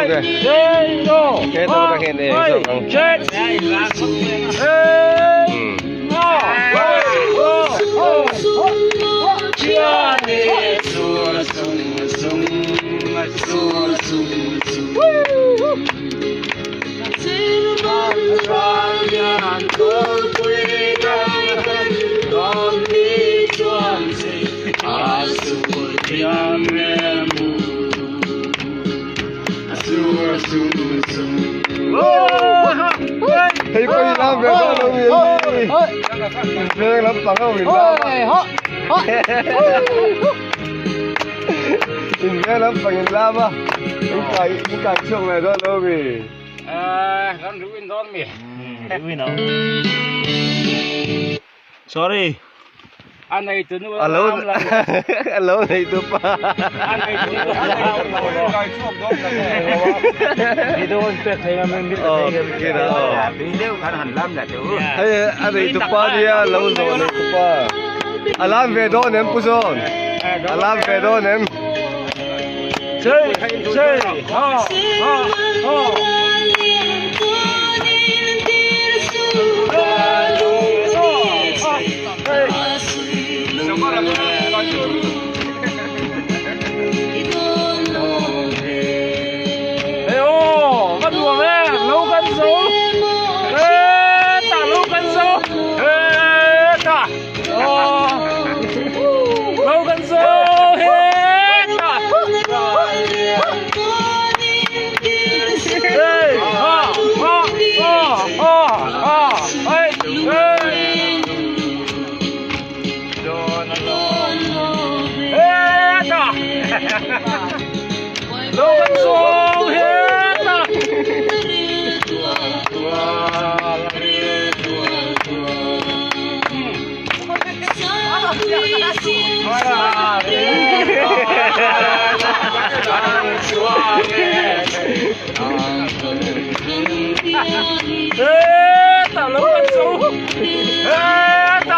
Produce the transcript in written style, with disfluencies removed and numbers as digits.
Cái tôi đang hiện này không? Thấy có gì làm về đó đâu gì. Về lắm bằng không mình làm. Về lắm bằng mình làm à. Cái cái chuông này đó đâu gì. À, con ruin đó mi. Ruin đâu. Sorry. Anay ito no. Alone. Alone ito pa. Anay ito. Dito ko pek thấy mình biết Ờ, kia đó. Hey, anay ito pa niya, lâu rồi này ito pa. Alam về đó nem puzon. Alam về đó nem. Chơi, chơi. Ha, ha, ha. Eita, louco, eita!